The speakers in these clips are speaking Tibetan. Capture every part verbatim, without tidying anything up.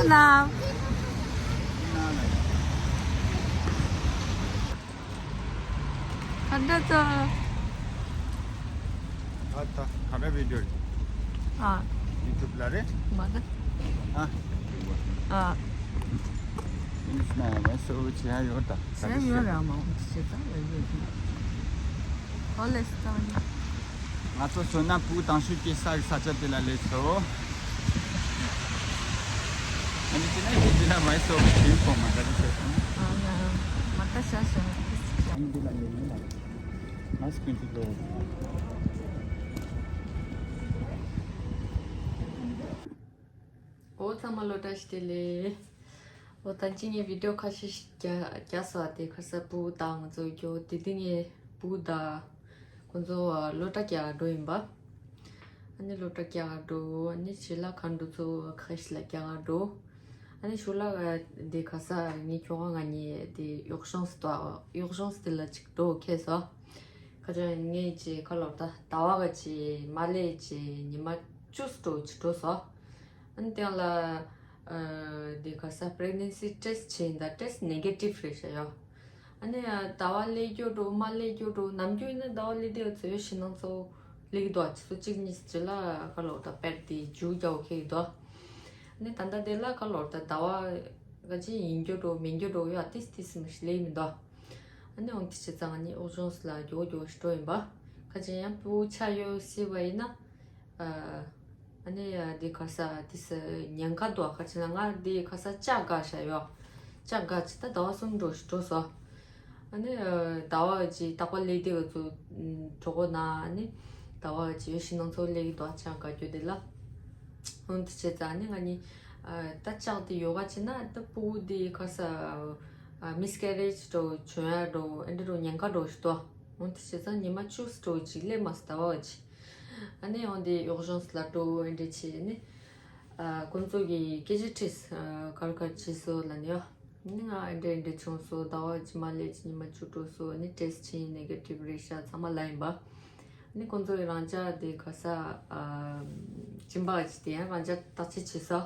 ལ། ཁ་འདྲ་ཚོ། ཨ་ད་ག་འདྲ་བི་ཌིའོ་རེད། ཨ། ཡུ་ཊུབ་ལ་རེད། མ་ད། ཨ། ཨ། ཨིན་སི་ན་མ་སོ་བྱེད་ཡ་ཡོད་ད། བྱེད་ཡ་ཡོད་ར་མ་འོང་བྱེད་ད་ལ་ཡོད་ཀྱི། ཨོ་ལེ་སི་ད་ནི། ང་ཚོ་བསོད་ནམས་ཕྲུ་གུ་དང་ཤོས་སྐྱེས་ས་གི་ས་ཆ་དེ་ལ་སླེབས་སོ། ཨ་ནི་དེ་ན་ཡིན་དེ་ན་མ་སོ་བྱེད་ཡུལ་གོང་མ་ད་དེ་ཟེར་སོང་། ཨ་ན་མ་ད་ཤ་ཤ་ཨ་ནི་དེ་ལ་ཡོད་ཡིན་ལ། ང་སྐུ་མཁྱེན་ལོ། ཨོ་ཚང་མ་ལོ་བཀྲ་ཤིས་བདེ་ལེགས། ཨོ་ད་ཅི་ངས་བི་ཌིའོ་ཁ་ཤས་ཤིག་རྒྱ་རྒྱ་སོ་དེ་ཁ་ས་བུ་དང་ང་ཚོ་རྒྱོ་དེ་དེ་ངས་བུ་དང་ཁོ་ཚོ་ལོ་བཀྲ་རྒྱག་འགྲོ་ཡིན་པ། ཨ་ནི་ལོ་བཀྲ་རྒྱག་འགྲོ། ཨ་ནི་ཞི་ལ་ཁ་འགྲོ་ཚོ་ཁ་ཤས་ལ་རྒྱག་འགྲོ། ཨ་ནི་ཞུ་ལ་དེ་ཁ་ས་ངས་ཁྱོ་ག་ང་གཉིས་དེ་གཡོག་ཤོང་སི་དོ་གཡོག་ཤོང་སི་དེ་ལ་ཅིག་འགྲོ་ཁེལ་སོ། ཁ་ཅང་ངས་ཅི་ཁ་ལོར་ད་ཟླ་བ་ག་ཅི་མ་ལས་ཅི་ཉི་མ་བཅུ་སི་འགྲོ་ཅི་འགྲོ་སོ། ཨ་ནི་དེ་ལ་ཨ་དེ་ཁ་ས་པྲེག་ནན་སི་ཊེ་སི་ཊི་བྱས་ཡིན་ད་ཊེ་སི་ཊི་ནེ་གེ་ཊིབ་རེད་ཤག་ཡོ། ཨ་ནི་ཟླ་བ་སླེབས་རྒྱུ་འགྲོ་མ་སླེབས་རྒྱུ་འགྲོ་ནམ་རྒྱུན་ཡིན་ན་ཟླ་བ་སླེབས་དུས་ཚོད་ཤི་ནང་ཚོ་སླེབས་ཀྱི་འདུག་ཆུ་ཚོད་གཅིག་གཉིས་ཅི་ལ་ཁ་ལོར་ད་པེར་དེ་མཇུག་རྒྱག་འོ་ཁེལ་གྱི་འདུག་ཨ་ནི་ད་ལྟ་དེ་ལ་ཁ་ལོར་ད་ཟླ་བ་ག་ཅི་ཡིན་རྒྱུ་འགྲོ་མིན་རྒྱུ་འགྲོ་ཡོད་ཏིས་ཏིས་མི་ཤི་ལེ་མི་འདུག་ཨ་ནི་འོང་ཏི་ཆི་ཚང་ནི་ཨོ་ཇོང་སི་ལ་རྒྱོ་རྒྱོ་ཤི་འགྲོ་ཡིན་པ། ཁ་ཅི་ཡང་པུ་ཆ་ཡོད་སི་བ་ཡིན་ན། ཨ་ནི་དེ་ཁ་ས་ཏིས་ཉེན་ཁ་འདུག་ཁ་ཅི་ན་ང་དེ་ཁ་ས་ལྕགས་དགའ་ཤ་ཡོད། ལྕགས་དགའ་ཅི་ད་ཟླ་བ་གསུམ་འགྲོ་ཤི་འགྲོ་སོ། ཨ་ནི་ཟླ་བ་ཅི་རྟག་པ་ལེ་དེ་བ་ཚོ་གྲོགས་ན་ཨ་ནི་ཟླ་བ་ཅི་ཡོད་ཤི་ནང་ཚོ་ལེ་གི་འདུག་ལྕགས་དགའ་རྒྱུ་དེ་ལ། འོང་དུ་བྱས་ཙང་ནི་ང་ནི་ད་ལྕགས་དེ་ཡོ་ག་བྱས་ན་ད་ཕྲུ་གུ་དེ་ཁ་ས་མིས་ཀེ་རེཇ་འགྲོ་བྱུང་ཡ་འགྲོ་ཨེ་འདྲ་འགྲོ་ཉེན་ཁ་འགྲོ་ཞིག་འདུག་འོང་དུ་བྱས་ཙང་ཉི་མ་བཅུ་འགྲོ་ཅིག་སླེབས་མ་སོང་ཟླ་བ་ཅིག་ཨ་ནི་འོང་དེ་གཡོག་ལྗོངས་སུ་ལ་འགྲོ་ཨེ་འདྲ་བྱས་ནི་ཁོང་ཚོ་གི་སྐད་ཆ་དྲིས་གར་གར་བྱས་སོ་ལ་ནི་ཡོ། ནི་ང་ཨེ་འདྲ་ཨེ་འདྲ་བྱུང་སོ་ཟླ་བ་ཅིག་མ་སླེབས་ཅིག་ཉི་མ་བཅུ་འགྲོ་སོ་ནི་ཊེ་སི་ཊི་བྱས་ནེ་གེ་ཊིབ་རེད་ཤག་ཚང་མ་ལ་ཡིན་པ། ནི་ཁོང་ཚོ་ཡི་རང་ཅག་དེ་ག་ས་སྦྱིན་པ་ཅིག་དེ་ཡང་རང་ཅག་བརྟག་དཔྱད་བྱས་སོ།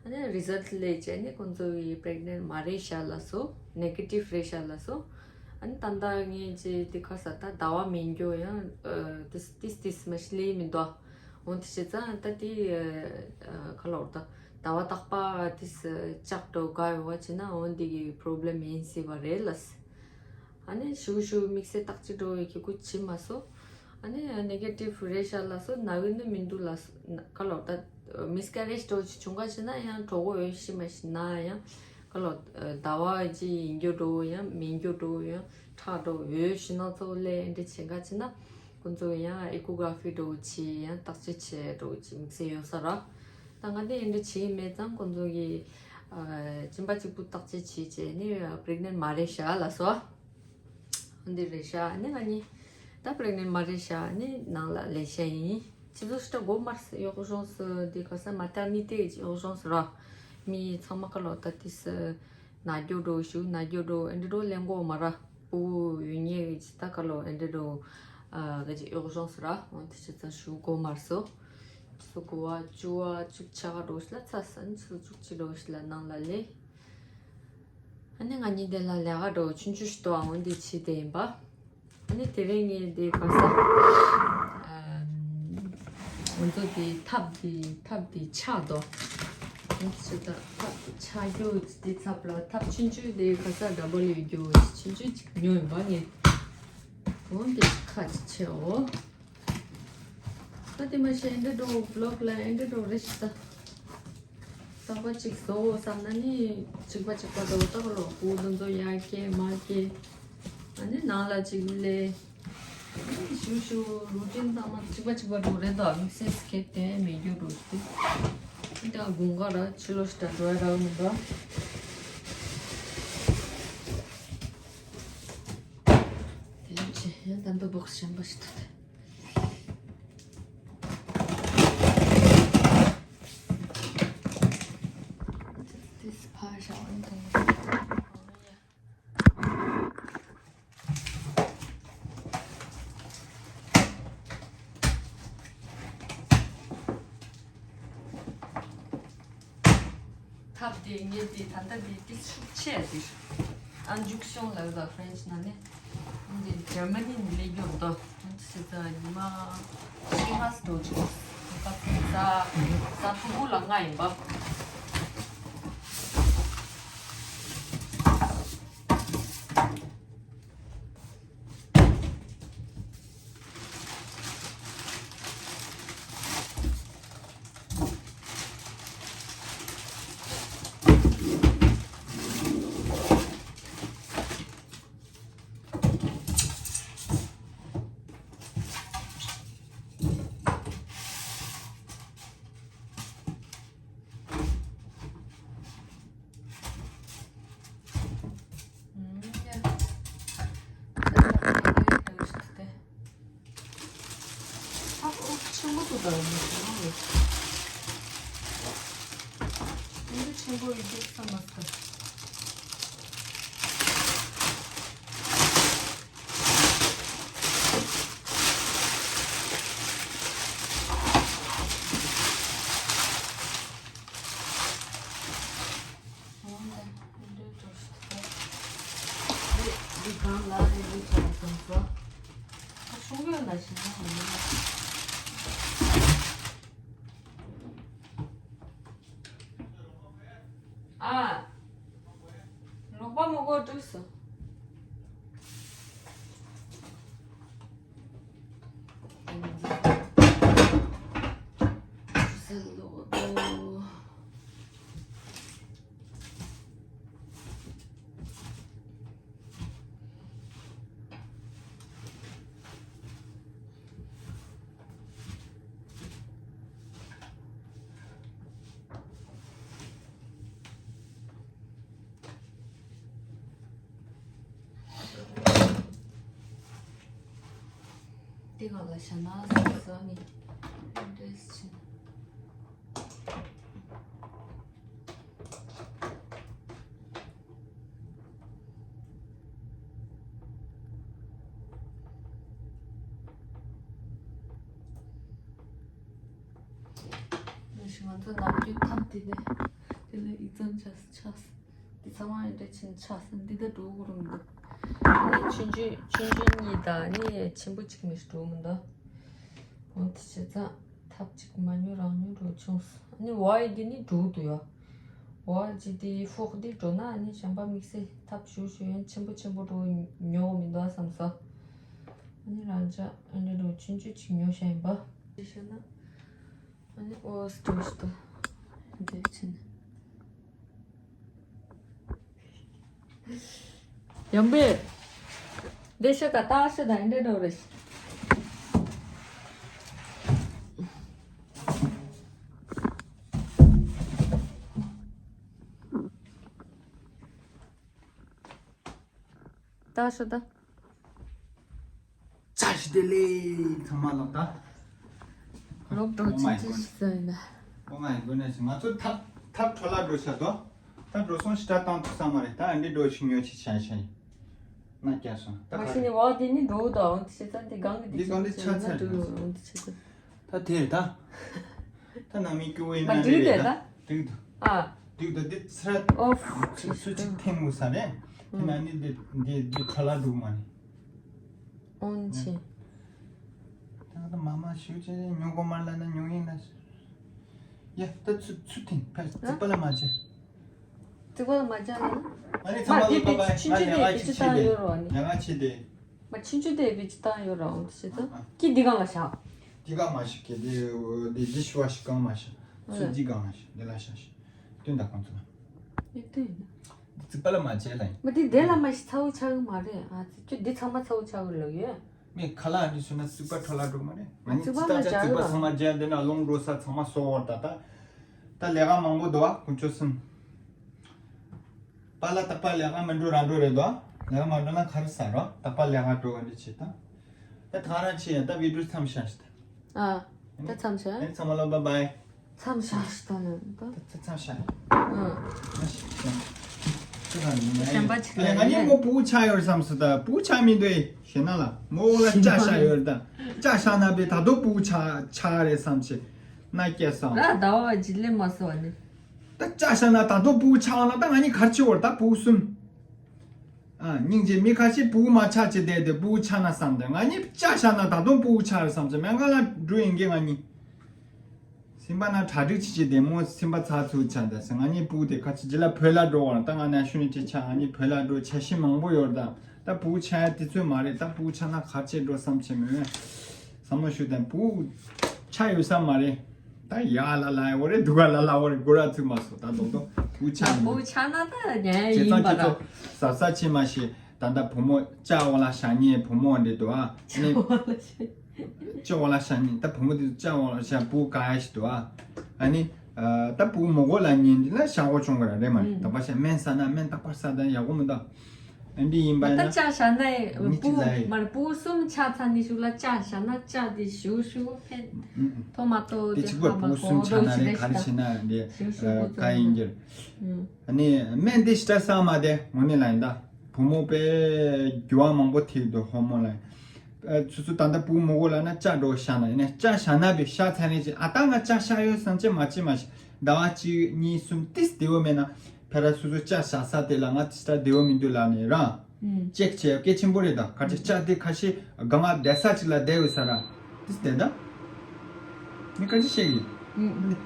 ཨ་ནི་རི་ཛལ་ཊི་སླེབས་རྗེས་ནི་ཁོང་ཚོ་ཡི་པྲེག་ནེན་མ་རེད་ཤག་ལ་སོ་ནེ་གེ་ཊིབ་རེད་ཤག་ལ་སོ། ཨ་ནི་ད་ལྟ་ངས་ཅི་དེ་ག་ས་ད་ཟླ་བ་མིན་རྒྱུ་ཡང་ཏིས་ཏིས་ཏིས་མ་ཤི་ལེ་མི་འདུག་འོན་ཏེ་བྱས་ཙང་ད་དེ་ག་ལོར་ད་ཟླ་བ་རྟག་པ་དེ་ལྕགས་འགྲོ་དགའ་ཡོད་བ་བྱས་ན་འོན་དེ་གི་པྲོབ་ལེམ་ཡིན་སྲིད་པ་རེད་ལ། ཨ་ནི་ཞུ་ཞུ་དམིགས་བསལ་བརྟག་དཔྱད་འགྲོ་བའི་གི་གུ་བྱེད་མ་སོ། ཨ་ནི་ནེ་གེ་ཊིབ་རེད་ཤག་ལ་སོ་ན་གི་ནི་མི་འདུག་ལ་ག་ལོར་ད་མིས་ཀེ་རེཇ་འགྲོ་ཅི་བྱུང་ག་བྱས་ན་ཡང་གྲོད་ཁོག་འོད་ཤི་མ་ཤི་ན་ཡང་ག་ལོར་ཟླ་བ་ཅི་ཡིན་རྒྱུ་འགྲོ་ཡང་མིན་རྒྱུ་འགྲོ་ཡང་ཁྲག་འགྲོ་འོད་ཤི་ན་ཚོ་ལས་ཨེ་འདྲ་བྱེད་ག་བྱས་ན། ཁོང་ཚོ་ཡང་ཨེ་ཀོ་གྷ་ར་ཕི་འགྲོ་ཅི་ཡང་བརྟག་དཔྱད་བྱས་འགྲོ་ཅི་དམིགས་བསལ་ཡོད་ས་ར། ད་ང་དེ་ཨེ་འདྲ་བྱེད་མེད་ཙང་ཁོང་ཚོ་གི་སྦྱིན་པ་གཅིག་པུ་བརྟག་དཔྱད་བྱས་བྱས་ནི་པྲེག་ནེན་མ་རེད་ཤག་ལ་སོ། འདི་རེད་ཤག་ནི་ང་ནི་ད་པྲེག་ནེན་མ་རེད་ཤག་ནི་ནང་ལ་ལས་བྱ་ཡིན། ཁྱེད་ཚོ་ཤི་ཏ་གོ་མར་སི་གཡོག་ལྗོངས་སུ་འདི་ག་ས་མ་ཏར་ནི་ཏེ་གི་གཡོག་ལྗོངས་སུ་ར། མི་ཚང་མ་ག་ལོ་ད་ཏི་སི་ན་རྒྱུ་འགྲོ་ཞུ་ན་རྒྱུ་འགྲོ་ཨེ་འདྲ་འགྲོ་ལེན་གོ་མ་ར། པུ་ཡོད་ཉེ་གི་ཅི་ད་ག་ལོ་ཨེ་འདྲ་འགྲོ་ག་ཅི་གཡོག་ལྗོངས་སུ་ར། འོན་ཏེ་ཅི་ཙང་ཞུ་གོ་མར་སོ། ཅི་སུ་གོ་བ་བཅུ་བ་བཅུ་ཆ་ག་འགྲོ་ཤི་ལ་ཚ་སན་ཅི་སུ་བཅུ་གཅིག་འགྲོ་ཤི་ལ་ནང་ལ་ལེ། ཨ་ནི་ང་གཉིས་དེ་ལ་ལས་ཀ་འགྲོ་ཆུང་ཆུང་ཞིག་ཏོ་འོན་ཏེ་ཆི་དེ་ཡིན་པ། ཨ་ནི་དེ་རིང་ངས་དེ་ག་ས། ང་ཚོ་དེ་ཐབ་དེ་ཐབ་དེ་ཆག་དོ། ང་ཚོ་ད་ཐབ་དེ་ཆག་རྒྱུ་དེ་ཚབ་ལ་ཐབ་ཆུང་ཆུང་དེ་ག་ས་འདྲ་པོ་ལ་ཡོད་རྒྱུ་ཆུང་ཆུང་ཅིག་ཉོས་ཡིན་པ་ངས། འོན་ཏེ་ཁ་ཅིག་ཆེའོ། ད་དེ་མ་ཤེས་ཨེ་འདྲ་འགྲོ་བློག་ལ་ཨེ་འདྲ་འགྲོ་རེ་ཞིག་ད། རྟག་པ་གཅིག་བཟོ་བསམ་ན་ནི་གཅིག་པ་གཅིག་པ་འགྲོ་རྟག་རོགས་བུ་དེ་ཚོ་ཡར་སྐྱེལ་མར་སྐྱེལ། ཨ་ནི་ནང་ལ་གཅིག་ལས། ཨ་ནི་ཞུ་ཞུ་རུ་ཊིན་ཚང་མ་གཅིག་པ་གཅིག་པ་འགྲོ་རེད་དོ་དམིགས་བསལ་སྐད་དེ་མེད་རྒྱུ་འགྲོ་ཞིག་དེ། ཨ་ནི་ད་དགུན་ཁ་ར་ཕྱི་ལོགས་ཤིག་ད་འགྲོ་ཡ་རག་མི་འདུག་དེ་ཡང་ཆེ་ཡང་ད་འདུག་བོགས་གཞན་པ་ཞིག་ཐོག་དེ། This part I want to སྐབས་དེ་ངས་དེ་ད་ལྟ་དེ་ཏིས་ཤུགས་ཆེ་ཡ་དེ། ཨ་མཇུག་ཤོང་ལ་ད་ཧྥ་རན་ཆི་ན་ནས་འདི་འཇར་མ་ནི་ནས་སླེབས་རྒྱུ་འདུག་ཨ་ཅི་ཟེར་ཙང་ཉི་མ་ཕྱི་ལྷག་འགྲོ་ཆོག་སྐབས་དེ་གཟའ་གཟའ་ཕྲུག་གུ་ལ་ང་ཡིན་པ། ཨ་ཨོ་ཆེན་པོ་འདུག་ད་ཡིན་ན་ཡང་འདི་ཆེན་པོ་ཡིན་འདུག་བསམ་མ་སོང་། འོ་ན་འདི་འདྲ་འགྲོ་ཤི་ཐུབ་པ། འདི་འདི་གང་ལ་རེ་རེ་བྱས་སོང་ཙང་། ད་ཤོང་ཡོད་ན་ཞིག་ན་མི་ཡོད། ཨ། ལོག་པ་མོ་གོ་འགྲིག་སོང་། དེ་ག་ལ་ཞྭ་ནག་ཟ་ནི། འདྲེས་ཕྱིན། ང་ཚོ་ནམ་རྒྱུན་ཐབ་དེ་ནས་དེ་ལ་ཡིག་ཚང་ཆགས་ཆགས། འདི་ཚང་མ་ཡིན་འདྲ་ཕྱིན་ཆགས་སོང་། འདི་ད་འགྲོ་དགོས་རུང་འདུག་ཨ་ནི་ཆུང་ཆུང་ཆུང་ཆུང་གཉིས་དང་ཨ་ནི་ཆེན་པོ་གཅིག་མི་འགྲོ་མི་འདུག་འོ་དེ་བྱས་ཙང་ཐབ་གཅིག་མ་ཉོ་རང་ཉོ་འགྲོ་བྱུང་སོང་། ཨ་ནི་ཝའི་འདི་ནི་འགྲོ་འདུག་ཡ། ཝའི་ཇི་དེ་ཧྥོག་འདི་འགྲོ་ན་ཨ་ནི་གཞན་པ་དམིགས་བསལ་ཐབ་ཞུ་ཞུ་ཡན་ཆེན་པོ་ཆེན་པོ་འགྲོ་ཉོ་མི་འདུག་བསམ་སོང་། ཨ་ནི་རང་ཅག་ཨ་ནི་འགྲོ་ཆུང་ཆུང་གཅིག་ཉོ་བཞག་ཡིན་པ། དེ་བྱས་ན། ཨ་ནི་ཨོ་སི་ཏོ་སི་ཏོ། འདི་ཕྱིན། ཡང་པས། འདི་ཤ་ཀ་ཏག་ཤ་དང་འདི་འགྲོ་རེད། ཏག་ཤ་དང་། བཀྲ་ཤིས་བདེ་ལེགས་ཚང་མ་ལོག་ད། ལོག་འགྲོ་ཆི་ཆི་ཟེར་ན། ཨོ་མའི་གུ་ནེ་སི། ང་ཚོ་ཐབ་ཐབ་འཕྲོ་བརླག་འགྲོ་ཤག་དོ། ད་འགྲོ་སོང་ཞེ་དྲག་བཏང་ཐུབ་ས་མ་རེད། ད་ཨ་འདྲི་འགྲོ་ཞིག་ཉོ་ཆི་ཆ་ཤ་ཡིན། ན་སྐྱ་སོང་ད་མ་ག་ཤི་ནི་རེད། བ་དེ་ནི་འགྲོ་ད་འོང་དེ་ཤེས་ཙང་དེ་གང་གི་འདི་གང་འདི་ཆ་ཚར་འགྲོ་འོང་དེ་ཤེས་ཙང་། ད་དེ་རེད་ད། ད་ནང་མི་སྐྱུ་བའི་མ་ནང་འགྲིག་རེད་དེ་ད། ད་འགྲིག་འདུག་ཨ། འགྲིག་འདུག་འདི་ཚར། ཨོ། ཚུ་ཚུ་ཚུ་གཅིག་འཐེན་དགོས་ས་རེད། དེ་ན་ནི་འདི་འདི་འདི་འཕྲོ་བརླག་འགྲོ་མ་ནི། ཨོན་ཆེ། ད་ང་ད་མ་མ་ཞུ་ཆེ་ཉོ་གོ་མ་ལ་ན་ཉོ་ཡིན་ན། ཡ་ད་ཚུ་ཚུ་ཐིང་ཕ་རྩིག་པ་ལ་མ་ཆེ། རྩིག་པ་ལ་མ་ཆེ་ལ་ན། ཨ་ནི་ཚང་མ་ལ་པ་པ་ང་ལས་ཀ་ཆེ་ཆེ་དེ་ཡ་ང་ཆེ་དེ། མ་ཆུང་ཆུང་དེ་བེད་སྤྱོད་བཏང་ཡོད་ར་འོང་དེ་བྱེད་ཙང་ཀི་འདི་གང་ལ་བཞག་འདི་གང་མ་ཞིག་གི་འདི་འདི་འདི་ཤི་བ་ཞིག་གང་མ་ཞིག་ཚུ་འདི་གང་མ་ཞིག་འདི་ལ་བཞག་ཞིག་སྟོན་ད་ཁོང་ཚོ་ལ། ཡིན་སྟོན་ཡིན། འདི་རྩིག་པ་ལ་མ་བྱས་ལ་ཡིན། མ་འདི་འདི་ལ་མ་ཞིག་ཚ་བོ་ཆགས་གི་མ་རེད། ཨ་ཙི་ཁྱོད་འདི་ཚང་མ་ཚ་བོ་ཆགས་གི་ལོ་ཡོད། མི་ཁ་ལག་འདི་སུ་ན་རྩིག་པ་འཕྲོ་བརླག་འགྲོ་གི་མ་རེད། ང་ནི་རྩིག་པ་ཙི་ལ་ད་ཆ་རྩིག་པ་ཚང་མ་བྱས་འདི་ན་རླུང་འགྲོ་ས་ཚང་མ་གསོ་བར་ད་ད་ད་ལས་ཀ་མང་པོ་འདུག་ཨ་དཀོན་མཆོག་གསུམ། པཱ་ལགས་རྟག་པར་ལས་ཀ་མི་འགྲོ་རང་འགྲོ་རེད་དོ། ལས་ཀ་མ་འགྲོ་ན་ག་རེ་ཟ་རོ། རྟག་པར་ལས་ཀ་འགྲོ་ག་འདྲ་བྱེད་དང་། ད་ད་རང་ཆེ་ཡ་ད་བི་ཌིའོ་མཚམས་བཞག་ཤི་ད། ཨ། ད་མཚམས་བཞག་ཨེ་ཚང་མ་ལ་བཱའི་བཱའི། མཚམས་བཞག་ཤི་ད་ལ་ད། ད་ད་མཚམས་བཞག་ཨ། ང་ཞིག་ཤི་ད། ད་ད་ནི་ང་གཞན་པ་ཅིག་ལ་ང་ནི་ཡིན་མོ་ནས་སྤུ་གུ་ཆགས་ཡོད་བསམ་སོང་། ད་སྤུ་གུ་ཆགས་མི་འདུག་ཨེ་ཞེ་ན་ལ་མོ་ལ་ལྕགས་ཤ་ཡོད་ད། ལྕགས་ཤ་ན་པའི་ད་དུ་སྤུ་གུ་ཆགས་ཆགས་རེད་བསམ་ཤི་ན་སྐྱེ་སོང་། ར་ཟླ་བ་ཅིག་ལས་མ་སོང་བ་ནི། ད་ལྕགས་བཞག་ན་ད་དུང་ཕྲུ་གུ་ཆགས་ན་ད་ང་གཉིས་གར་ཆི་བར་ད་ཕྲུ་གུ་གསུམ། ཨ་སྙིང་རྗེ། མི་ཁ་ཤས་ཕྲུ་གུ་མ་ཆགས་ཆེ་བསྡད་དེ་ཕྲུ་གུ་ཆགས་ན་བསམ་སྟེ་ང་གཉིས་ལྕགས་བཞག་ན་ད་དུང་ཕྲུ་གུ་ཆགས་རེད་བསམ་ཆེ་སྨན་ཁང་ལ་འགྲོ་ཡིན་གྱི་ང་གཉིས། སེམས་པ་ན་གྲ་སྒྲིག་བྱེད་ཀྱི་བདེ་མོ་སེམས་པ་ཚ་ཚུལ་ཆགས་འདུག་ཟེར། ང་གཉིས་ཕྲུ་གུ་དེ་ཁ་ཆེ་རྗེས་ལ་བོད་ལ་འགྲོ་བར་ད་ང་ནས་ཤུ་ནི་ཅི་ཆགས། ང་གཉིས་བོད་ལ་འགྲོ་འཆར་གཞི་མང་པོ་ཡོད་ད། ད་ཕྲུ་གུ་ཆགས་ཡ་དེ་ཚོད་མ་རེད། ད་ཕྲུ་གུ་ཆགས་ན་གར་ཆེ་འགྲོ་བསམ་ཆེ་མོད། བསམ་བློ་ཞུ་དང་ཕྲུ་གུ་ཆགས་ཡོད་ས་མ་རེད། ད་ཡ་ལ་ལ་ཡ་བོ་རེད་འདུག་ག་ལ་ལ་བོ་རེད་སྒོ་ར་ཚུགས་མ་སོང་ད་དོག་དོག་ཕྲུ་གུ་ཆགས་ད་ནས་ཕྲུ་གུ་ཆགས་ན་ད་ཉན་ཁྱེད་ཡིན་ཚང་པ་ཁྱེད་ད། ཚོ་ཟབ་ས་ཆེ་མ་ཤེས། ད་ལྟ་བུ་མོ་ལྕགས་འོག་ལ་བཞག་ཉེ་བུ་མོ་འདྲེ་འདུག་ཨ། ཨ་ནི་ལྕགས་འོག་ལ་བཞག་ལྕགས་འོག་ལ་བཞག་ཉེ་ད་བུ་མོ་དེ་ལྕགས་འོག་ལ་བཞག་བུ་ག་ཡ་ཞིག་འདུག་ཨ། ཨ་ནི་ད་བུ་མོ་གོ་ལ་ཉེ་འདི་ལ་བཞག་གོ་བྱུང་གི་ར་རེད་མ་རེད། ད་པ་བཞག་སྨན་ཟ་ན་སྨན་རྟག་པར་ཟ་ད་ཡག་གོ་མི་འདུག་ཨ་འདི་ཡིན་པ་ད་ཡིན་ན་ལྕགས་བཞག་ན་མི་གཅིག་ལ་ཡིན། མར་བུ་གསུམ་ཆགས་ཚར་ནི་ཞུགས་ལ་ལྕགས་བཞག་ན་ལྕགས་དེ་ཞུ་ཞུ་ཕན་ཐོག་མ་གཏོགས་དེ་དེ་གཅིག་པ་ཧ་མ་བུ་གསུམ་གོ་ཆགས་ན་རེད་ག་རེ་བྱེད་ན་འདི་ཞུ་ཞུ་གོ་ག་ཡིན་གྱི་རེད། ཨ་ནི་སྨན་དེ་ཞིག་ས་མ་དེ་ངོ་ནི་ལ་ཡིན་ད། བུ་མོ་པས་རྒྱུ་བ་མང་པོ་ཐེག་འདུག་ཧོར་མོ་ལ། ཨ་སོ་སོ་ད་ལྟ་བུ་མོ་གོ་ལ་ན་ལྕགས་འགྲོ་བཞག་ན་ཡིན་ན་ལྕགས་བཞག་ན་བི་བཞག་ཚར་ནས་ཅི་ཨ་ད་ང་ལྕགས་བཞག་ཡོད་བསམ་ཅི་མ་ཅི་མ་ཤི་ཟླ་བ་གཅིག་གཉིས་གསུམ་ཏིས་བདེ་བོ་མེད་ན་ཕ་ར་སོ་སོ་ལྕགས་བཞག་ས་དེ་ལ་ང་ཏིས་ད་བདེ་བོ་མི་འདུག་ལ་ནི་རང་ཅེག་བྱས་སྐད་ཆེན་པོ་རེད་ད་ག་ཅི་ལྕགས་དེ་ཁ་ཤས་གང་ང་བསྡད་ས་ཅིག་ལ་བསྡད་ཡོད་ས་ར་ཏིས་བསྡད་ད་མི་ག་ཅི་བཤད་ཡིན་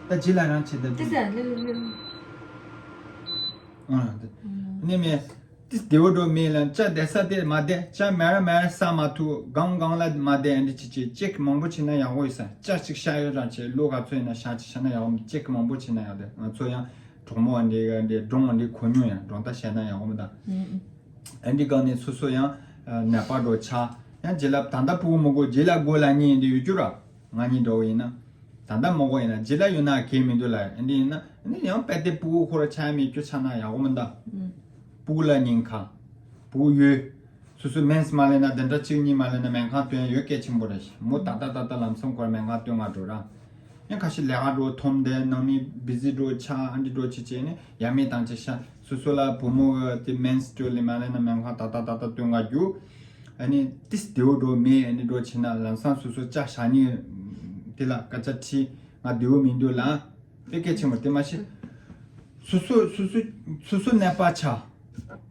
ད་ཇི་ལ་རང་བྱེད་ད་ཏིས་ད་ལེ་ལེ་ལེ། ཨ་ནི་མེད། ཏི་སྡེ་བོ་འགྲོ་མེད་ལ་ཅ་བསྡད་ས་དེ་མ་བསྡད་ཅ་མེ་ར་མེ་ར་ས་མ་ཐུ་གང་གང་ལ་མ་བསྡད་ཨ་འདྲི་ཅི་ཅི་ཅེག་མང་པོ་བྱེད་ན་ཡག་པོ་ཡོད་ས་ཅ་ཅིག་ཤ་ཡོད་རང་ཆེ་ལོ་ག་ཚོད་ཡིན་ན་ཤ་ཅིག་ཤ་ན་ཡག་པོ་ཅེག་མང་པོ་བྱེད་ན་ཡག་དེ་ང་ཚོ་ཡང་གྲོགས་མོ་ཨ་འདྲི་ཨ་འདྲི་སྒྲུང་ཨ་འདྲི་གོ་མྱོང་ཡང་སྒྲུང་ད་བཤད་ན་ཡག་པོ་མི་ད་ཨ་འདྲི་གང་ནས་སོ་སོ་ཡང་ནད་པ་འགྲོ་ཆ་ཡང་རྗེས་ལ་ད་ལྟ་ཕྲུ་གུ་མི་དགོས་རྗེས་ལ་དགོས་ལ་ཉིན་འདི་ཡོད་རྒྱུ་ར། ང་གཉིས་འགྲོ་བ་ཡིན་ན། ད་ལྟ་མོ་གོ་ཡིན་ན་རྗེས་ལ་ཡོད་ན་གལ་མི་འདུག་ལ་འདི་ཡིན་ན་འདི་ཡང་དཔེ་དེ་ཕྲུ་གུ་ཁོ་ར་ཆགས་མེད་རྒྱུ་ཆགས་ན་ཡག་པོ་མི་འདུག་ཕྲུ་གུ་ལ་ཉེན་ཁ། ཕྲུ་གུ་ཡོད། སོ་སོ་སྨན་མ་ལེན་ན་དེ་འདྲ་གཅིག་གཉིས་མ་ལེན་ན་སྨན་ཁང་སྟོན་ཡོད་གལ་ཆེན་པོ་རེད་ཤག་མོ་ད་ལྟ་ད་ལྟ་ལམ་སང་ཁོ་ར་སྨན་ཁང་སྟོན་ག་འགྲོ་ར། ཡང་ཁ་ཤས་ལས་ཀ་འགྲོ་ཐོམ་དེ་ནང་མི་བི་ཟི་འགྲོ་ཆགས་ཨ་འདྲི་འགྲོ་ཆེ་ཆེ་ནས་ཡ་མེད་དང་ཆེ་ཤག་སོ་སོ་ལ་བུ་མོ་གི་དེ་སྨན་སྤྲོད་ལེ་མ་ལེན་ན་སྨན་ཁང་ད་ལྟ་ད་ལྟ་སྟོན་ག་རྒྱུ། ཨ་ནི་ཏིས་བདེ་བོ་འགྲོ་མེད་ཨ་ནི་འགྲོ་ཕྱིན་ན་ལམ་སང་སོ་སོ་ལྕགས་བཞག་ནི་དེ་ལ་སྐད་ཆ་དྲིས་ང་བདེ་བོ་མི་འདུག་ལ་དཔེ་སྐད་ཆེན་མོ་དེ་མ་ཤེས། སོ་སོ་སོ་སོ་སོ་སོ་ནད་པ་ཆགས།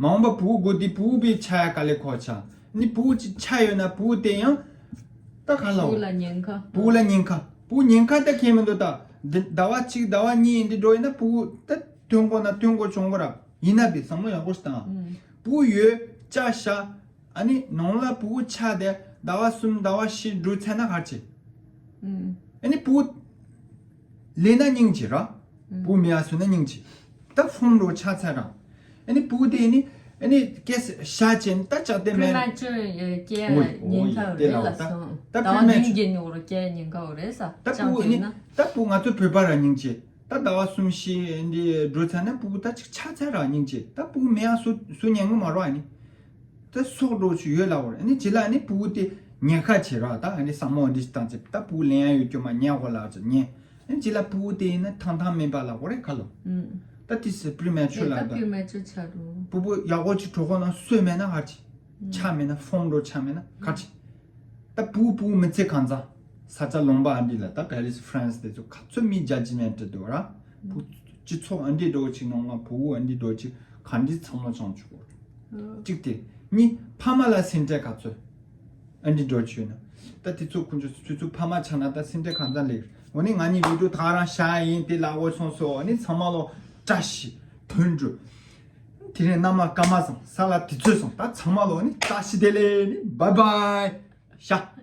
མ་འོངས་པ་བུ་དགོས་དེ་བུ་བའི་ཆ་ཡ་དཀའ་ལས་ཁག་ཆགས་ནི་བུ་ཅིག་ཆ་ཡོད་ན་བུ་དེ་ཡང་ད་ག་ལ་བུ་ལ་ཉེན་ཁ། བུ་ལ་ཉེན་ཁ་བུ་ཉེན་ཁ་ད་ཁྱད་མི་འདུག་ད་འདི་ཟླ་བ་གཅིག་ཟླ་བ་གཉིས་འདི་འགྲོ་ཡིན་ན་བུ་ད་ཐོན་དགོས་ན་ཐོན་དགོས་བྱུང་དགོས་ར་ཡིན་ན་བི་བསམ་བློ་ཡག་པོ་ཞིག་བཏང་། བུ་ཡོད་ལྕགས་བཞག་ཨ་ནི་ནང་ལ་ཕྲུ་གུ་ཆགས་ཏེ་ཟླ་བ་གསུམ་ཟླ་བ་བཞི་འགྲོ་ཚར་ན་ག་རེ་བྱེད། ཨ་ནི་ཕྲུ་གུ་ལེན་ན་སྙིང་རྗེ་ར། ཕྲུ་གུ་མེད་ཡ་སོང་ན་སྙིང་རྗེ། ད་ཕོམ་འགྲོ་ཆགས་ཚར་ར། ཨ་ནི་ཕྲུ་གུ་དེ་ནི་ཨ་ནི་སྐྱེས་ཤ་ཆེན་ད་ལྕགས་དེ་མེད། Premature་སྐྱེ་ཉེན་ཁ་རེད་ལ་སོང་། ད་ཟླ་བ་བདུན་བརྒྱད་ནི་འོ་ར་སྐྱེ་ཉེན་ཁ་འོ་རེད་ས་ད་ལྕགས་ཕྲུ་གུ་ཨ་ནི་ད་ཕྲུ་གུ་ང་ཚོ་བོད་པ་ར་སྙིང་རྗེ། ད་ཟླ་བ་གསུམ་བཞི་འདི་འགྲོ་ཚར་ན་ཕྲུ་གུ་ད་ཅིག་ཆགས་ཚར་ར་སྙིང་རྗེ། ད་ཕྲུ་གུ་མེད་ཡ་སུ་སུ་ཉན་གི་མ་རོ་ཨ་ནི། ད་སྲོག་འགྲོ་ཆུ་ཡོད་ལ་འོར་ཨ་ནི་ཅི་ལ་ཨ་ནི་ཕྲུ་གུ་དེ་ཉེན་ཁ་ཆེ་ར་ད་ཨ་ནི་བསམ་བློ་འདི་བཏང་ཅིག་ད་ཕྲུ་གུ་ལེན་ཡ་ཡོད་རྒྱུ་མ་ཉན་གོ་ལ་ཅིག་ཉན་ཨ་ནི་ཅི་ལ་ཕྲུ་གུ་དེ་ཡིན་ན་ཐང་ཐང་མེད་པ་ལ་འོ་རེད་ཁ་ལོ། ད་དེ་སི་པི་རི་མེ་ཆུར་ལ་ད་Premature་ཆགས་འགྲོ། ཕྲུ་གུ་ཡག་པོ་ཅིག་གྲོགས་ཁོ་ན་སོས་མེད་ན་ཧ་ཅི། ཆ་མེད་ན་ཕོམ་འགྲོ་ཆ་མེད་ན་ཁ་ཅི། ད་ཕྲུ་གུ་ཕྲུ་གུ་མི་ཚེ་གང་ཚང་ས་ཆ་ལུང་པ་ཨ་འདི་ལ་ད་པེ་རི་སི་ཧྥ་རན་སི་དེ་ཚོ་ག་ཚོད་མི་ཇ་ཇི་མེན་ཊི་འདུག་ར། ཕྲུ་གུ་སྤྱི་ཚོགས་ཨ་འདི་འགྲོ་ཅིག་ནང་ལ་ཕྲུ་གུ་ཨ་འདི་འགྲོ་ཅིག་ག་འདི་ཚང་མ་བྱང་ཆུག་གོ། གཅིག་དེ་གཉིས་ཕ་མ་ལ་སེམས་ཁྲལ་ག་ཚོད་ཨ་འདི་འགྲོ་ཅིག་ཡོད་ན། ད་དེ་ཚོ་ཁོང་ཚོ་ཁྱོད་ཚོ་ཕ་མ་ཆགས་ན་ད་སེམས་ཁྲལ་གང་ཚང་ལེགས་འོ་ནི་ང་གཉིས་བི་ཌིའོ་ད་རང་ཤ་ཡིན་དེ་ལ་འོ་སོང་སོ་འོ་ནི་ཚང་མ་ལོ་བཀྲ་ཤིས་དོན་འགྲུབ། དེ་ནས་མནའ་མ་སྐར་མ་བཟང་ས་ལ་དུས་ཚོད་བཟང་ད་ཚང་མ་ལོ་ནི་བཀྲ་ཤིས་བདེ་ལེགས་ནི་བཱའི་བཱའི་ཤ།